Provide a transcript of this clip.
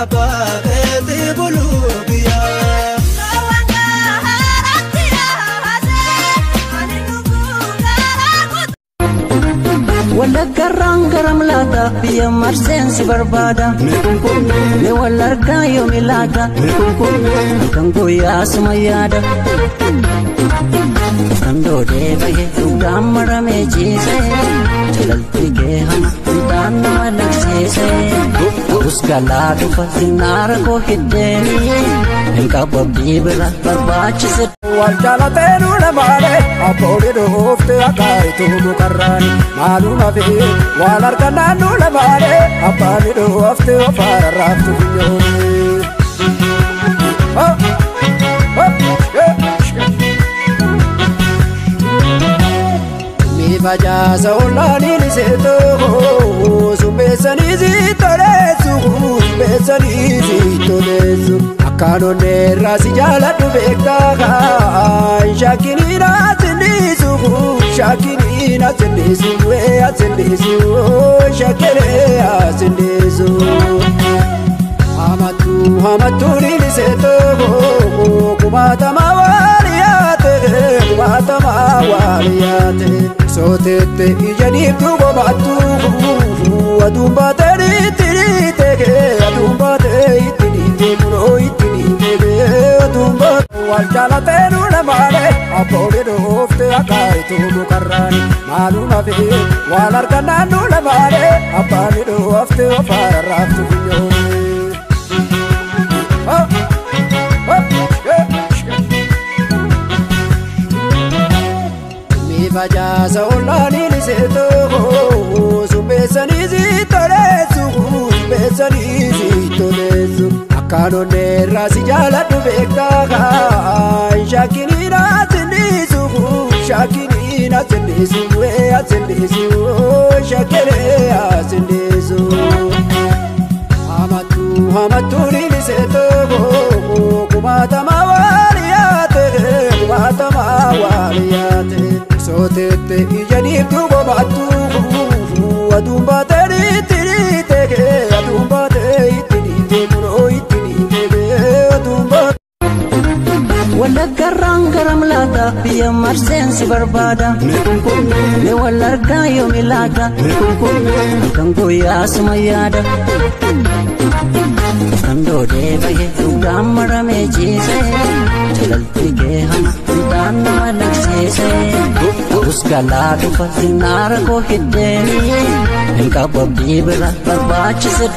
Abbaa buluu biyyaa. Walaggarraan garam laata biyya marseen si barbaada. Mee wal argaa yoomi laata kan guyyaa suma yaada. Kan doodee bahe dhugaan maramee ciise jalalti kee hama hundaan nama laqsiise. Ta'us galaa dhufa zinnaara koo hiddee hin qabu abdii bira barbaachise. Wal jaalateenu namaale abboonni dhoofte akaayitu mukarraani maaluma fi wal argannaan namaale abbaani dhoofte ofaara raaftu biyyooni. Facaasa olaaniin seetoo summeessanii si toleessu summeessanii si toleessu akkaan onneerraa si jaaladhu beektaa shakkiniin asinniisu shakkiniin asinniisu asinniisu shakkinee asinniisu. Hamattuu hamattuun seetoo kumaatama waaliyaate kumaatama waaliyaate. Sootete ija diimtuu gomaattuu aduun baatee itti dhiitee aduun baatee itti dhiitee kunoo itti dhiitee aduun baatee. Wal jaalateenu namaale abboonni dhoofte akaayitu mukarraani maaluma fi wal argannaan namaale abbaani dhoofte ofaara raaftu biyyooni. Facaasa olaaniin seetoo summeessanii si toleessu summeessanii si toleessu akkaan onneerraa si jaaladhu beektaa shakkiniin asinniisu shakkiniin asinniisu asinniisu shakkinee asinniisu. Hamattuu hamattuun seetoo kumaatama waaliyaate kumaatama waaliyaate. Sootete ija diimtuu gomaattuu aduun baatee itti dhiitee aduun baatee itti dhiitee kunoo itti dhiitee aduun baatee. Walaggarraan garam laata biyya marseen si barbaada. Mee wal argaa yoomi laata kan guyyaa suma yaada. Kan doodee bahe dhugaan maramee ciise jalalti kee hama hundaan nama laqsiise. Ta'us galaa dhufa zinnaara koo hiddee hin qabu abdii bira barbaachise.